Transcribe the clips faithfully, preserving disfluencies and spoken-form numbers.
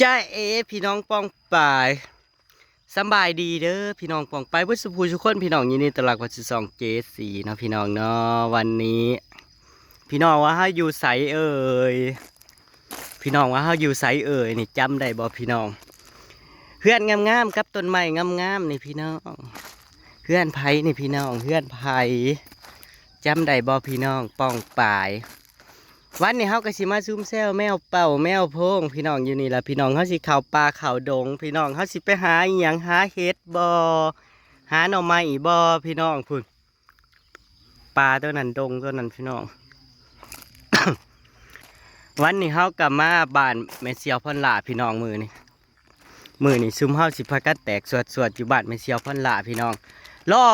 จ้าเอ พี่น้องป้องปาย สำบายดีเด้อพี่น้องป้องปายเบิดสุภูสุคน พี่น้องยินดีต้อนรับเข้าสู่ช่องเจสีเนาะพี่น้องเนาะ วันนี้ พี่น้องว่าเฮาอยู่ไสเอ่ย พี่น้องว่าเฮาอยู่ไสเอ่ยนี่ จำได้บ่พี่น้อง เฮือนงามๆกับต้นไม้งามๆนี่พี่น้อง เฮือนไผนี่พี่น้อง เฮือนไผ จำได้บ่พี่น้องป้องปาย วันนี้เฮาก็สิมาซุมแซวแมวเป่าแมวโพงพี่น้องอยู่นี่ล่ะพี่น้อง เฮาสิเข้าป่าเข้าดงพี่น้อง เฮาสิไปหาอิหยัง หาเห็ดบ่ หาหน่อไม้บ่พี่น้อง พุ้น ป่าตัวนั้นดงตัวนั้นพี่น้อง วันนี้เฮากลับมาบ้านแม่เสี่ยวพรหล้าพี่น้อง มื้อนี้ มื้อนี้ซุมเฮาสิพากันแตกสวดๆอยู่บ้านแม่เสี่ยวพรหล้าพี่น้อง รอ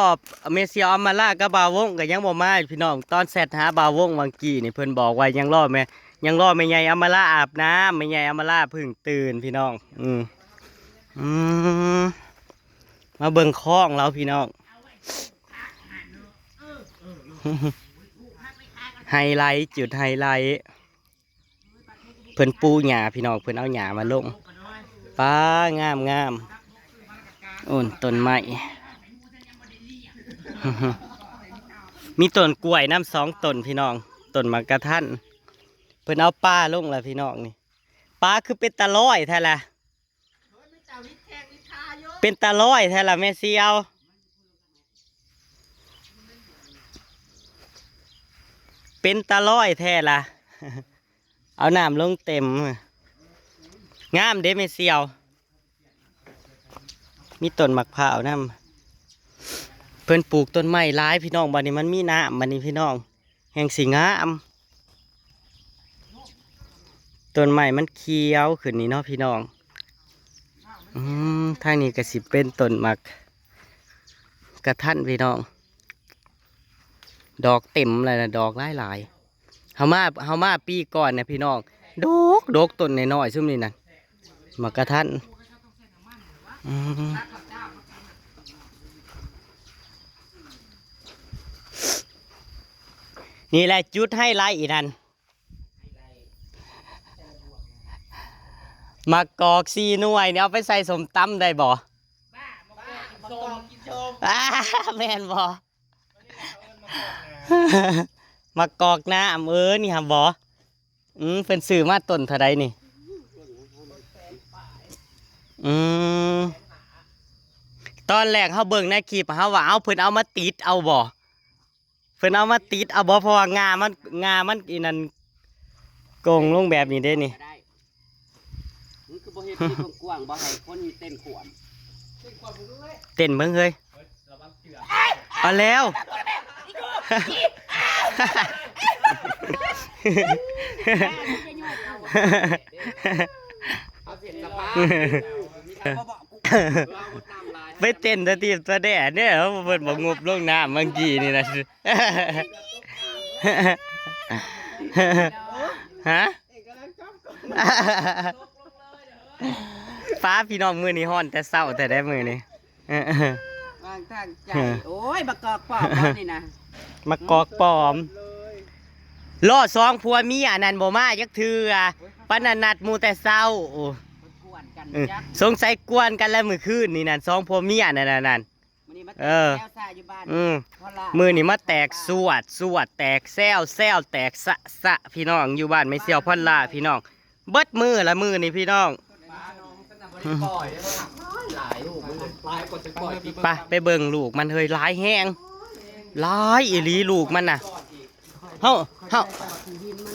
แม่เสี่ยวอำมาลากับบ่าววงก็ยังบ่มาพี่น้อง ตอนแชทหาบ่าววงวังกี้นี่เพิ่นบอกว่ายังรอแม่ ยังรอแม่ใหญ่อำมาลาอาบน้ำ แม่ใหญ่อำมาลาเพิ่งตื่นพี่น้อง อืม อืม มาเบิ่งคลองเราพี่น้อง ไฮไลท์ จุดไฮไลท์ เพิ่นปูหญ้าพี่น้อง เพิ่นเอาหญ้ามาลง ป๊า งามงาม โอ้น ต้นไม้ มีต้นกล้วยนำสองต้นพี่น้อง ต้นหมากกะทัน เพิ่นเอาปลาลงแล้วพี่น้องนี่ ปลาคือเป็นตาลอยแท้ล่ะ เป็นตาลอยแท้ล่ะแม่เสี่ยว เป็นตาลอยแท้ล่ะ เอาน้ำลงเต็ม งามเด้แม่เสี่ยว มีต้นหมากพร้าวนำ เพิ่นปลูกต้นไม้หลายพี่น้อง บัดนี้มันมีน้ำ บัดนี้พี่น้อง แฮงสิงาม ต้นไม้มันเขียวขึ้นนี่เนาะพี่น้อง อืม ทางนี้ก็สิเป็นต้นหมากกะทันพี่น้อง ดอกเต็มเลยนะ ดอกหลายๆ เฮามา เฮามาปีก่อนนะพี่น้อง ดกดก ต้นน้อยๆ ซุมนี่นะ หมากกะทัน อืม นี่แหละจุดไฮไลท์อีนั่น หมากกอกสี่หน่วยนี่เอาไปใส่ส้มตำได้บ่ อ่า แม่นบ่ หมากกอกน้ำ เออ นี่หำบ่ อืม เพิ่นซื้อมาต้นเท่าใดนี่ อืม ตอนแรกเฮาเบิ่งในคลิป เฮาว่า เอ้า เพิ่นเอามาติดเอาบ่ เพิ่นเอามาติดเอาบ่ เพราะว่างามัน งามันอีนั่น โก่งลงแบบนี้เด้นี่ ก็ได้ มึงคือบ่เฮ็ดคลิปกว้างๆ บ่ให้คนเต้นขวม เต้นเบิ่งเฮ้ย เอาแล้ว เอาเสียงสภาพ ไปเต้นตะตีตะแด่เนี่ย เพิ่นบอกงบลงน้ำเมื่อกี้นี่นะ ฮะ ฟ้าพี่น้องมื้อนี้ฮ้อนแต่เช้าแต่ได้มื้อนี้ เออ วางทางใจ เออ โอ้ย บักกอกปอบบ่นี่นะ มากอกปลอม รอสองผัวเมียนั่นบ่มาจักเทื่อ ปานนั้นนัดหมู่แต่เช้า โอ้ กวนกัน เออ จัก สงสัยกวนกันแล้วมื้อคืนนี่นั่น สองผัวเมียนั่นน่ะนั่น มื้อนี้มา เออ แซวซะอยู่บ้าน อืม พอละ มื้อนี้มาแตกสวด สวดแตกแซว แซวแตกสะสะ พี่น้อง อยู่บ้านแม่เสี่ยวพรหล้าพี่น้อง เบิดมื้อละมื้อนี่พี่น้อง ปล่อยหลายลูกมันหลายกว่าจะปล่อยปี ไป ไปเบิ่งลูกมันเฮ้ย หลายแฮง หลายอีหลีลูกมันน่ะ เฮา เฮา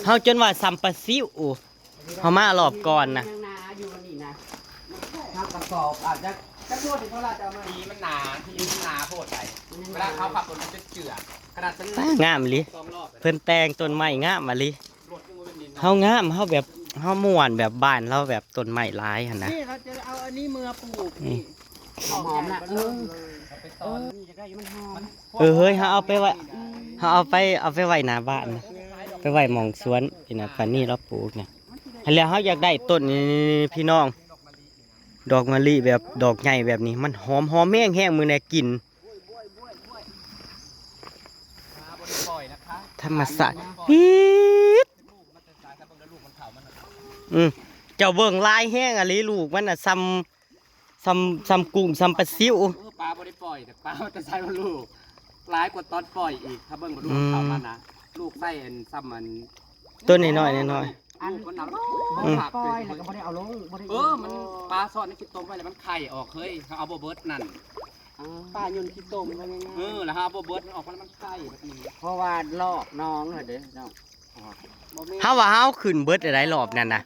เฮาจนว่าส่ำปลาซิว เฮามารอบก่อนนะ ยังหนาอยู่นี่นะ เฮากะกอกอาจจะ จักโลสิเท่าไหร่จะเอามา ปีมันหนา ปีมันหนาโพดไป เวลาเขาขับรถมันจะเจือ ขนาดฉัน งามอีหลี สองรอบ เพิ่นแต่งต้นไม้งามอีหลี รถยังบ่เป็นดิน เฮางาม เฮาแบบ เฮาม่วนแบบบ้านเราแบบต้นไม้หลายหั่นนะ นี่เขาจะเอาอันนี้มาปลูก นี่ นี่ หอมๆนะ เออ ไปตอน นี่จะได้มันหอม เออ เฮ้ย เฮาเอาไปไว้ เฮาเอาไป เอาไปไว้หน้าบ้านนะ ไปไว้หม่องสวน นี่นะ ปานนี้เราปลูกเนี่ย แล้วเฮาอยากได้ต้นนี้พี่น้อง ดอกมะลิแบบดอกใหญ่แบบนี้ มันหอมหอมแฮงแฮง มื้อนี้กลิ่น ธรรมชาติ ปี๊ด อืม จ้าเบิ่งหลายแฮงอะหลี ลูกมันน่ะ ส่ำ ส่ำ ส่ำกุ้ง ส่ำปลาซิว เออ ปลาบ่ได้ปล่อย แต่ปลามันจะใส่มาลูก หลายกว่าตอนปล่อยอีก ถ้าเบิ่งบ่ดู อืม เขามันนะ ลูกใส่อันส่ำอัน ตัวน้อยๆน้อยๆ อัน ลูกมันน่ะ อืม บ่ได้ปล่อย แล้วก็บ่ได้เอาลง บ่ได้ เออ มัน ปลาซ่อนในขี้ตมไว้แล้วมันไข่ออก เฮ้ย เขาเอาบ่เบิดนั่น ปลาย่นขี้ตมว่าง่ายๆ เออ แล้วเขาเอาบ่เบิดมันออกมาแล้วมันไข่แบบนี้ เพราะว่าลอกน้องน่ะเด้เนาะ บ่แม่น เฮาว่าเฮาขึ้นเบิดได้รอบนั่นน่ะ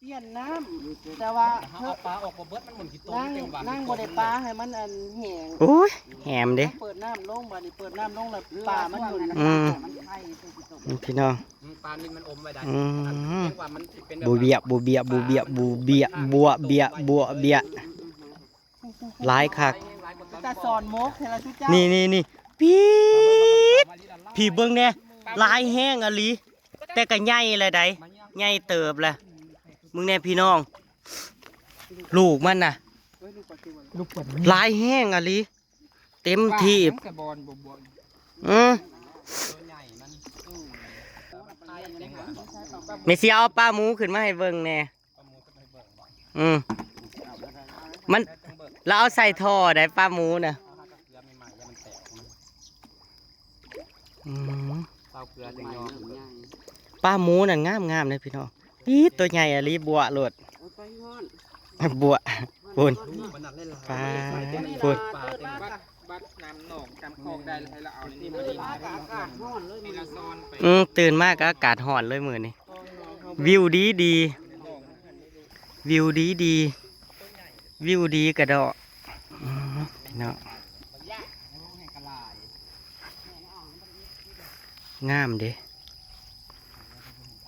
เปลี่ยนน้ำ แต่ว่า ถ้าเอาปลาออกบ่เบิดมันหมุนขี้ตม นาง เต็มวัน นางบ่ได้ปลาให้มันอันแห้ง โอ้ย แหมเด้ เปิดน้ำลง บัดนี้เปิดน้ำลงแล้วปลามันหมุน อืม มันไข่ พี่น้อง อืม ปลานิลมันอมไว้ได้ อืม เรียกว่ามันสิเป็นแบบ บูเบีย บูเบีย บูเบีย บูเบีย บัวเบีย บัวเบีย หลายคัก ตาสอนมกเห็นแล้วชุดเจ้า นี่ นี่ นี่ ปี๊ด พี่เบิ่งแน่ หลายแฮงอะหลี แต่ก็ใหญ่แหละใด ใหญ่เติบแหละ มึงแน่พี่น้อง ลูกมันน่ะ ลูกปัดตัว หลายแฮงอะหลี เต็มที่ ปลามันกระบอนบวมๆ อืม แม่เสียเอาปลาหมูขึ้นมาให้เบิ่งแน่ อืม มัน แล้วเอาใส่ท่อได้ปลาหมูน่ะ อืม เต้าเกลือจังยอม ปลาหมูนั่นงามๆเลยพี่น้อง ปี๊ด ตัวใหญ่อะหลี บัวโลด โอ้ย ไปฮ้อน บัว พูน ปลา พูน บัด บัดน้ำหนองจำคลองได้ ให้เราเอานี่มาดิน ให้เราซ่อนไป อืม ตื่นมาก็อากาศฮ้อนเลยมื้อนี้ วิวดีดี วิวดีดี วิวดีกระดอก อืม พี่น้อง งามเด้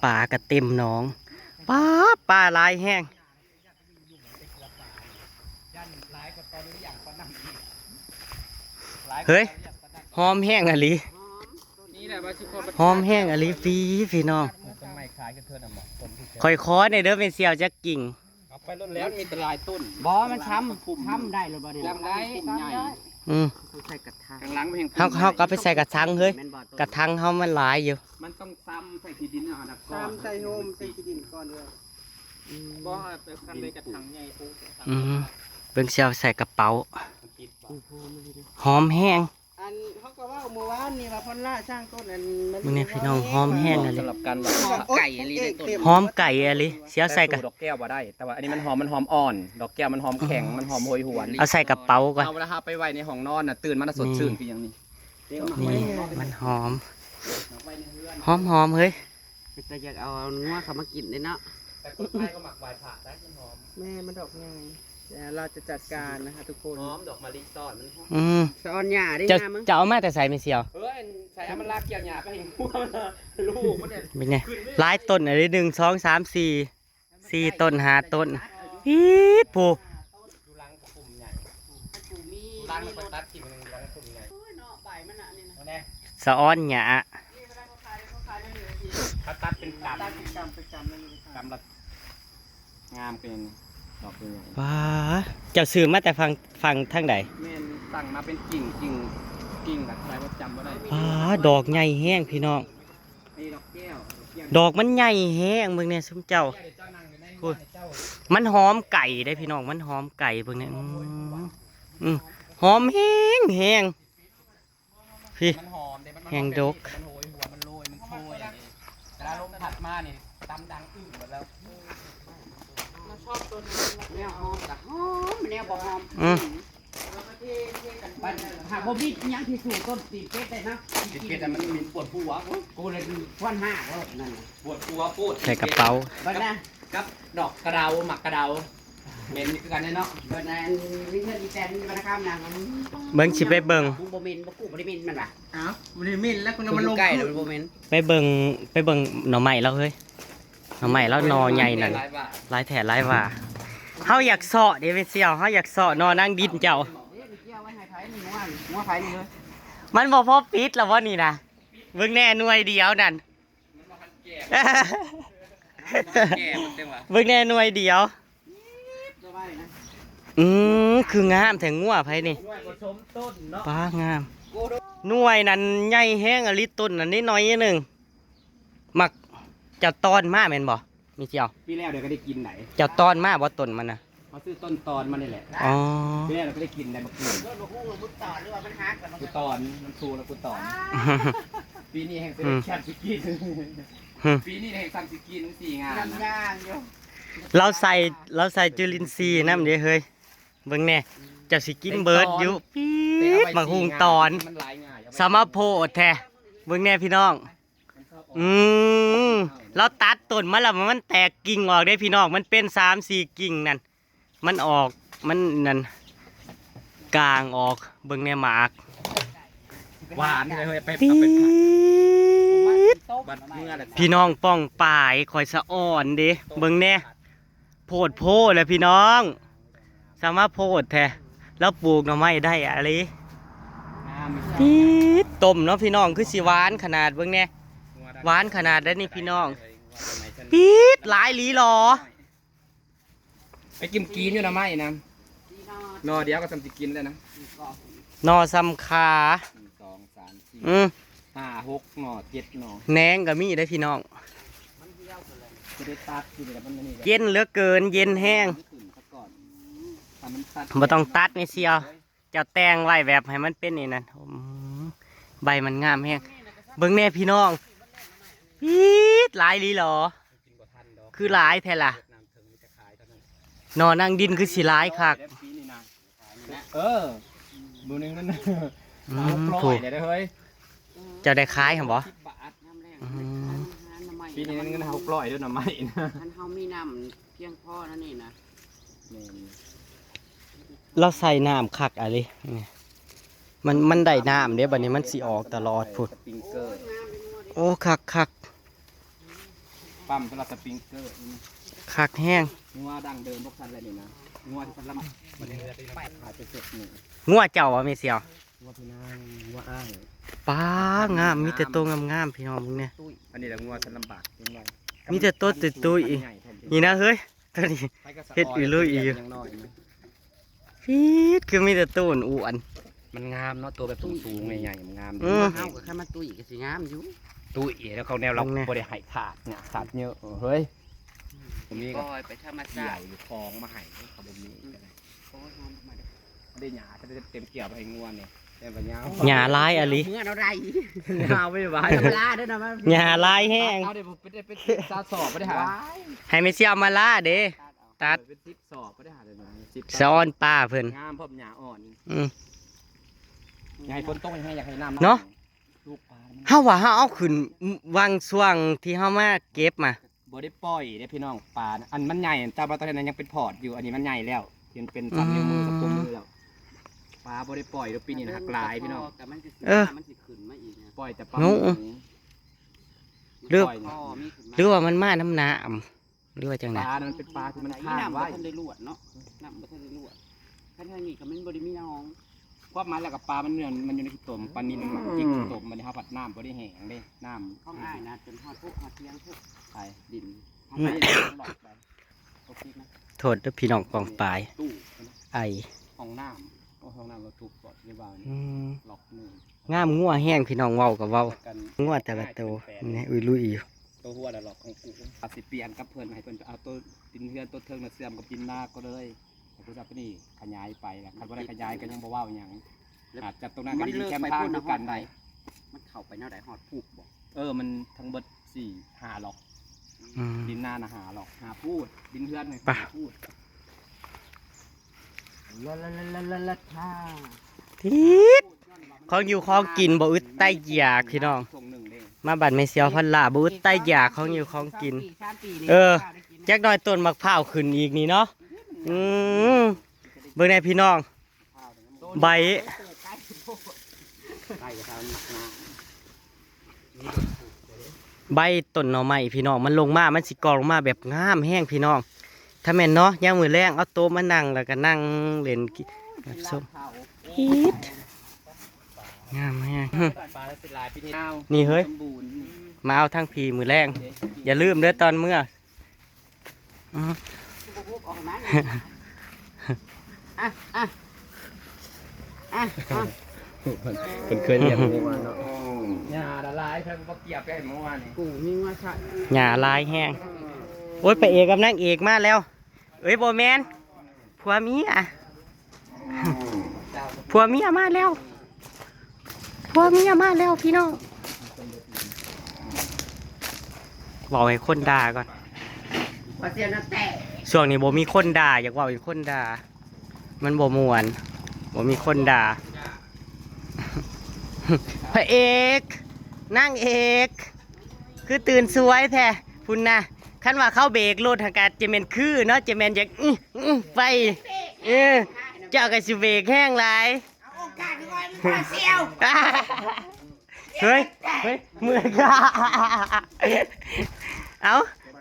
ปลาก็เต็มหนอง ปลา ปลาหลายแฮง เฮ้ย หอมแฮงอะหลี นี่แหละว่าสิขอ หอมแฮงอะหลี พี่ พี่น้อง ต้นไม้ขายกันเถิดน่ะหมอ ต้นที่ ข่อยขอแน่เด้อ แม่เสี่ยวจักกิ่ง เอาไปโลดแล้ว มีแต่หลายต้น บ่ มันช้ำ ช้ำได้หรือบ่เนี่ย ยังได้ ใหญ่ อืม ใส่กระถาง ข้างหลังมันแฮง เฮา เฮาก็ไปใส่กระถางเฮ้ย แม่นบ่ กระถางเฮามันหลายอยู่ มันต้องซ้ำใส่ขี้ดินเอานะ ซ้ำใส่โฮม ใส่ขี้ดินก่อนเด้อ อืม บ่ เอาไปคันเลยกระถางใหญ่ปุ๊บ อืม เบิ่งสิเอาใส่กระเป๋า มันติดบ่ หอมแฮง อันเขาก็เว้าเมื่อวานนี่ว่าพอลล่าสร้างต้นอันมัน มื้อนี้พี่น้องหอมแฮงอะหลี สำหรับการหวานไก่อะหลี หอมไก่อะหลี สิเอาใส่กระ แต่สู้ดอกแก้วบ่ได้ แต่ว่าอันนี้มันหอม มันหอมอ่อน ดอกแก้วมันหอมแข็ง มันหอมโหยหวน เอาใส่กระเป๋าก่อน เอาเวลาเอาไปไว้ในห้องนอนน่ะ ตื่นมาน่ะสดชื่น นี่ คือหยังนี่ นี่ มันหอม หอมหอมเฮ้ย เป็นตาอยากเอางัวเขามากินเลยเนาะ แต่คนไทยก็หมักไหว้พระได้ มันหอม แม่มันดอกใหญ่ เดี๋ยวเราจะจัดการนะคะทุกคน หอมดอกมะลิซ่อน มันหอม อืม สะออนหญ้าได้ จะ งามมั้ง จะเอามาแต่ใส่ไม่เสียว เอ้ย ใส่เอามันลากเกี่ยวหญ้าไปให้งัวมันนะ ลูกมันเนี่ย เป็นไง ขึ้นไม่ หลายต้นอะไร หนึ่ง สอง สาม สี่ สี่ต้น ห้าต้น อีดผู้ ดูรังกระปุ่มใหญ่ ดูรังไปตัดกิ่งหนึ่ง ดูรังกระปุ่มใหญ่ โอ้ยเนาะ ใบมันน่ะนี่นะ เอาแน่ สะออนหญ้า เขาตัดเป็นกำ ตัดเป็นกำ เป็นกำนั่นเอง กำละ งามเป็นดอกเป็นใหญ่ ว้า เจ้าซื้อมาแต่ฝั่ง ฝั่งทางใด แม่นสั่งมาเป็นกิ่ง กิ่ง กิ่งแบบอะไรว่าจำบ่ได้ ว้า ดอกใหญ่แฮงพี่น้อง นี่ดอกแก้ว ดอกแก้ว ดอกมันใหญ่แฮงเบิ่งแน่ซุมเจ้า เดี๋ยวเจ้านั่งอยู่ใน โอ้ย เจ้า มันหอมไก่เด้พี่น้อง มันหอมไก่เบิ่งแน่ อืม อืม หอมแฮงแฮง พี่ มันหอมเด้ มัน แฮงดก มันโหยหัว มันโรย มันโชยอย่างนี้ เวลาลมพัดมานี่ ตำดังอึ่งหมดแล้ว แนวหอมกะหอม แนวบ่หอม อืม บัดหากบ่มีหยังที่สู้ต้นตีนเป็ดได้นะ ตีนเป็ดน่ะมันมีปวดหัว กูเลยควันห้าโลดนั่นน่ะ ปวดหัวโพด ใส่กระเป๋า บัดนะ กับดอกกระเดา หมากกระเดา เหม็นคือกันเนาะ บัดนั้นมีเงินอีแตนอยู่บัดนะครับนะ เบิ่งสิไปเบิ่ง มึงบ่เหม็นบ่ กูบ่ได้เหม็นมันว่ะ อ้าว บ่ได้เหม็นแล้ว คุณเอามาลง อยู่ใกล้แล้วมันบ่เหม็น ไปเบิ่ง ไปเบิ่งหน่อไม้แล้วเฮ้ย หน่อไม้แล้วหน่อใหญ่นั่น หลายว่า หลายแท้หลายว่า เฮาอยากเซาะเด้แม่เสี่ยว เฮาอยากเซาะหน่อนางดินเจ้า เกี่ยวไว้ให้ไผนี่ งัว งัวไผนี่เฮ้ย มันบ่พอปิดแล้วบ่นี่นะ เบิ่งแน่หน่วยเดียวนั่น แก่มันเต็มว่ะ เบิ่งแน่หน่วยเดียว อืม คืองามแท้งัวไผนี่ หน่วยผสมต้นเนาะ ป้างาม หน่วยนั้นใหญ่แฮงอะหลี ต้นนั้นนิดหน่อยหนึ่ง มักเจ้าตอนมาแม่นบ่ มีเสี่ยว ปีแล้วเดี๋ยวก็ได้กินไหน เจ้าตอนมาบ่ต้นมันน่ะ เขาซื้อต้นตอนมานี่แหละ อ๋อ ปีแล้วเราก็ได้กินได้มากิน กูตอน มันถูกแล้วกูตอน ปีนี้แห่งเซเลบแคทสิกิน อืม ปีนี้แห่งซันสิกินสี่งานนะ ย่างอยู่ เราใส่ เราใส่จุลินทรีย์นำเด้เฮ้ย เบิ่งแน่ เจ้าสิกินเบิดอยู่ ปี๊ด หมากฮุ่งตอน มันหลายง่าย สมาโพดแท้ เบิ่งแน่พี่น้อง อืม เราตัดต้นมาแล้วมันแตกกิ่งออกเด้พี่น้อง มันเป็นสามสี่กิ่งนั่น มันออก มันนั่น กลางออก เบิ่งแน่หมาก หวานเลยเฮ้ย ไป ปี๊ เอาไปผัด ด บัดเมื่อแหละ พี่น้องป้องปาย ข่อยสะอ่อนเด้ เบิ่งแน่ โพดโพดเลยพี่น้อง สมาโพดแท้ แล้วปลูกหน่อไม้ได้อะไร งาม ปี๊ด ต้มเนาะพี่น้อง คือสิหวานขนาด เบิ่งแน่ หวานขนาดได้นี่พี่น้อง ปี๊ด หลายหลีหรอ ไปกินกินอยู่หน่อไม้นะ หน่อเดียวก็สำสิกินแล้วนะ หน่อสำคา หนึ่ง สอง สาม สี่ อืม ห้า หก หน่อ เจ็ด หน่อ แหนงก็มีได้พี่น้อง จะได้ตัดกินแล้วมันนี่ เย็นเหลือเกิน เย็นแฮง มันขึ้นซะก่อน ถ้ามันตัด บ่ต้องตัดนี่เสี่ยว เจ้าแต่งไว้แบบให้มันเป็นนี่นั่น อืม ใบมันงามแฮง เบิ่งแน่พี่น้อง ปี๊ด หลายหลีหรอ คือหลายแท้ล่ะ หน่อนั่งดินคือสิหลายคัก เออ มื้อหนึ่งมัน อืม หกร้อย โถ เลยเด้อเฮ้ย เจ้าได้ขายหั่นบ่ สิบบาท น้ำแรง อืม น้ำแรง ปีนี้เงินหกร้อยเด้อหน่อไม้นะ คันเฮามีน้ำเพียงพอนั่นนี่นะ แม่น เราใส่น้ำคักอะลิ นี่ มัน มันได้น้ำเด้ บัดนี้มันสิออกตลอดพุ้น สปริงเกอร์ โอ้ คักคัก ปั๊มสำหรับสปริงเกอร์นี่ คักแฮง งัวดั้งเดิมพวกท่านอะไรนี่นะ งัวที่ท่านลำ มันเรือที่ลำบากหาจุดเจ็ดหนึ่ง งัวเจ้าบ่แม่เสี่ยว งัวพี่นาง งัวอ้าย ป๊า งาม มีแต่ตัวงามๆ พี่น้องเบิ่งแน่ อันนี้แหละงัวท่านลำบากจังไง มีแต่ตัวตุ้ยๆ นี่นะเฮ้ย ตัวนี้ เฮ็ดอีหลุยอีอยู่ ยังน้อยนะ ปี๊ด คือมีแต่ตัวอ้วนๆ มันงามเนาะ ตัวแบบสูงๆ ใหญ่ๆ มันงามดี อืม เฮาก็คันมาตุ้ยก็สิงามอยู่ ตุ้ยแล้วเขาแนวเรา เบิ่งแน่ บ่ได้ให้ขาดเนี่ย ขาดเยอะ เฮ้ย ผมมีก็ ปล่อยไปธรรมชาติ เกี่ยวอยู่คลองมาให้เขาบ่มีก็ได้ โอ้ย หอมมาเด้อ ได้หญ้าก็ได้เต็มเกี่ยวไปให้งัวนี่ แต่บ่ยาว หญ้าหลายอะลิ เมื่อเราได้ เอาไปไว้ ธรรมดาเด้อนะมัน หญ้าหลายแฮง เอาเดี๋ยวผมไปได้เป็นสิบสอบบ่ได้หา ให้แม่เสี่ยวมาล่าเด้ ตัด เป็นสิบสอบบ่ได้หาเลยนะ สิบ สะออนป้าเพิ่น งามพร้อมหญ้าอ่อน อืม อยากให้ฝนตกแฮง อยากให้น้ำ เนาะ ลูกปลามัน เฮาว่าเฮาเอาขึ้นวังช่วงที่เฮามาเก็บมา บ่ได้ปล่อยเด้พี่น้อง ปลาน่ะ อันมันใหญ่ แต่ว่าตอนนั้นยังเป็นพอร์ตอยู่ อันนี้มันใหญ่แล้ว เห็นเป็นสามนิ้วมือ อืม สามตัวมือแล้ว ปลาบ่ได้ปล่อยแล้วปีนี้นะ หักหลายพี่น้อง แต่มันสิ เออ มันสิขึ้นมาอีกนะ ปล่อยแต่ปลา หนู หมู เลือก ปล่อยนะ อ๋อ มีขึ้นมา หรือว่ามันมาน้ำน้ำ หรือว่าจังได๋ ปลานั้นเป็นปลาที่มันค้างไว้ น้ำบ่ทันได้ลวดเนาะ น้ำบ่ทันได้ลวด คันทางนี้ก็มันบ่ได้มีหนอง ความหมายแล้วกับปลามันเนี่ย มันอยู่ในขี้ตม ปลานิลมันกินขี้ตม มันเฮาผัดน้ำบ่ได้แห้งเด้ น้ำ ของอ้ายนะ จนฮอดพุฮอดเที่ยงพุ ไป ดิน อืม ดินหลอกไป โอเคนะ โทษเด้อพี่น้องกองปาย ตู้ ไอ ห้องน้ำ โอ้ ห้องน้ำเราถูกกดหรือเปล่าเนี่ย อืม ล็อกมือ งามงัวแฮงพี่น้อง เว้าก็เว้า กัน งัวแต่ละตัว ง่ายเป็นแปด นี่ อุ้ยลุยอยู่ ตัวหัวละหลอกของกู อาจสิเปลี่ยนกับเพิ่น ให้เพิ่นเอาตัวดินเฮือนตัวเทิงน่ะเชื่อมกับดินนาก็เลย แต่กูจะไปนี่ขยายไปแล้ว คันบ่ได้ขยายก็ยังบ่เว้าหยัง แล้ว อาจจะตรงนั้นก็ มัน ดิน เลิก แคม ไป ทาง พูดนะ คือกัน ฮอด ได้ มันเข้าไปแนวใด ฮอดพุบ่ เออ มันทั้งเบิดสี่ห้าล็อก อืม ดินนาน่ะห้าล็อก ห้าพูด ดินเฮือนน่ะ ไป ห้าพูด ละละละละละละท่า ทิศ ของอยู่ของกินบ่อึดไต้อยากพี่น้อง ช่วงหนึ่งเด้ มาบ้านแม่เสี่ยวพันล้านบ่อึดไต้อยากของอยู่ของกิน สามปี เออ จักหน่อยต้นมะพร้าวขึ้นอีกนี่เนาะ อืม เบิ่งแน่พี่น้อง ใบ ใบต้นหน่อไม้พี่น้อง มันลงมา มันสิกองลงมาแบบงามแฮงพี่น้อง ถ้าแม่นเนาะ ยามมื้อแลงเอาโต๊ะมานั่ง แล้วก็นั่งเล่นกิน แบบส้ม อีด งามแฮง ปลาสิหลายปีนี้ นี่เฮ้ย สมบูรณ์ มาเอาทั้งพีมื้อแลง อย่าลืมเด้อตอนเมื่อ อืม อ่ะ อ่ะ อ่ะ อ่ะ เพิ่นเคยเลี้ยงงัวเนาะ หญ้าละลาย เพิ่นบ่เกี่ยวไปให้งัวนี่ กูมีงัวใส่ หญ้าหลายแฮง อ้ย พระเอกกับนางเอกมาแล้ว เอ้ย บ่แม่น ผัวเมีย ผัวเมียมาแล้ว ผัวเมียมาแล้วพี่น้อง เว้าให้คนด่าก่อน ขอเสียงน้ำแตก ช่วงนี้บ่มีคนด่า อยากเว้าให้คนด่า มันบ่ม่วน บ่มีคนด่า พระเอก นางเอก คือตื่นสวยแท้ พุ้นนะ คันว่าเขาเบรกรถหากาศจะแม่นคือเนาะ จะแม่นอยาก อื้ออื้อไป เออ เจ้าก็สิเบรกแฮงหลาย เอาโอกาสก่อนขอเสียว เฮ้ย เฮ้ย มือ เอ้า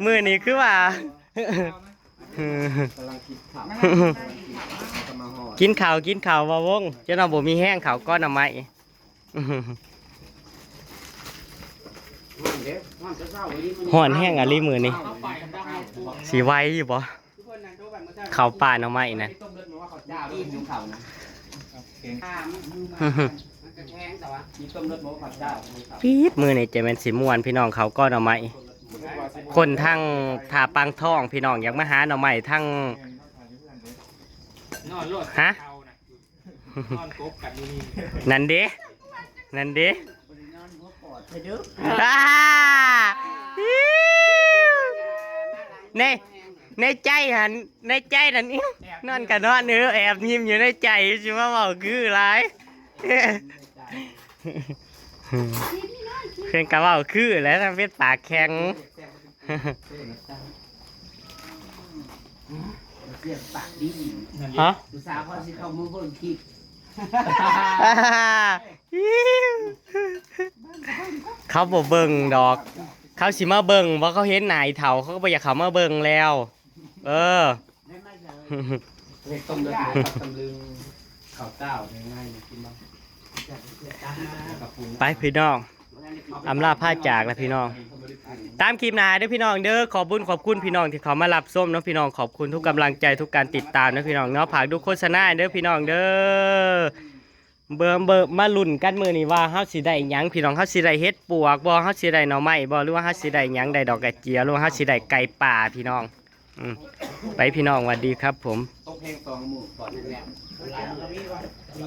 มือนี่คือว่า กำลังคิดขับก็มาหอด กินข้าว กินข้าวบ่วง เจ้าน้องบ่มีแฮงข้าวก้อนเอาไหม ห้อนเด้ห้อนจะเศร้าวันนี้มัน ฮ้อนแฮงอะลิมื้อนี้ สิไหวอยู่บ่ ข้าวป่าหน่อไม้นะ ต้มเลือดหมูข้าวเจ้ากินของเขานะ มันกระแทงแต่ว่า มีต้มเลือดหมูข้าวเจ้า ปี๊ดมื้อนี้จะแม่นสิม่วนพี่น้อง ข้าวก้อนเอาไหม คนทางท่าปางทองพี่น้อง อยากมาหาหน่อไม้ทาง นอนโลด ฮะ เขานะนอนกบกันอยู่นี่ นั่นเด้ นั่นเด้ นอนหัวปอดเธอเด้อ อ่าในในใจหัน ในใจนั่นอิ๊วนอนก็นอน เออ แอบยิ้มอยู่ในใจ สิมาเว้าคือหลาย เพิ่นก็เว้าคือแหล้ว ทำเป็นปากแข็ง เสียงปากดี ฮะ ผู้สาวเขาสิเข้ามาเบิ่งคลิป เขาบ่เบิ่งดอก เขาสิมาเบิ่ง เพราะเขาเห็นหน้าอีเฒ่า เขาก็บ่อยากเข้ามาเบิ่งแล้ว เออ ได้มาเจอ เห็ดต้มเลือดหมูกับตำลึงข้าวเจ้าง่ายๆกินบ้างกับปรุง ไปพี่น้อง อำลาพาจากแล้วพี่น้อง ตามคลิปหน้าเด้อพี่น้องเด้อ ขอบบุญขอบคุณพี่น้องที่เขามารับชมเนาะพี่น้อง ขอบคุณทุกกำลังใจทุกการติดตามนะพี่น้องเนาะ ฝากดูโฆษณาเด้อพี่น้องเด้อ เบิ่งเบิ่งมาลุ้นกันมื้อนี้ว่าเฮาสิได้หยังพี่น้อง เฮาสิได้เห็ดปวกบ่ เฮาสิได้หน่อไม้บ่ หรือว่าเฮาสิได้หยัง ได้ดอกกระเจียว หรือว่าเฮาสิได้ไก่ป่าพี่น้อง อืม ไปพี่น้อง สวัสดีครับผม ตกแห้งสองหมู่ก่อนแรก หลายมันก็มีว่ามี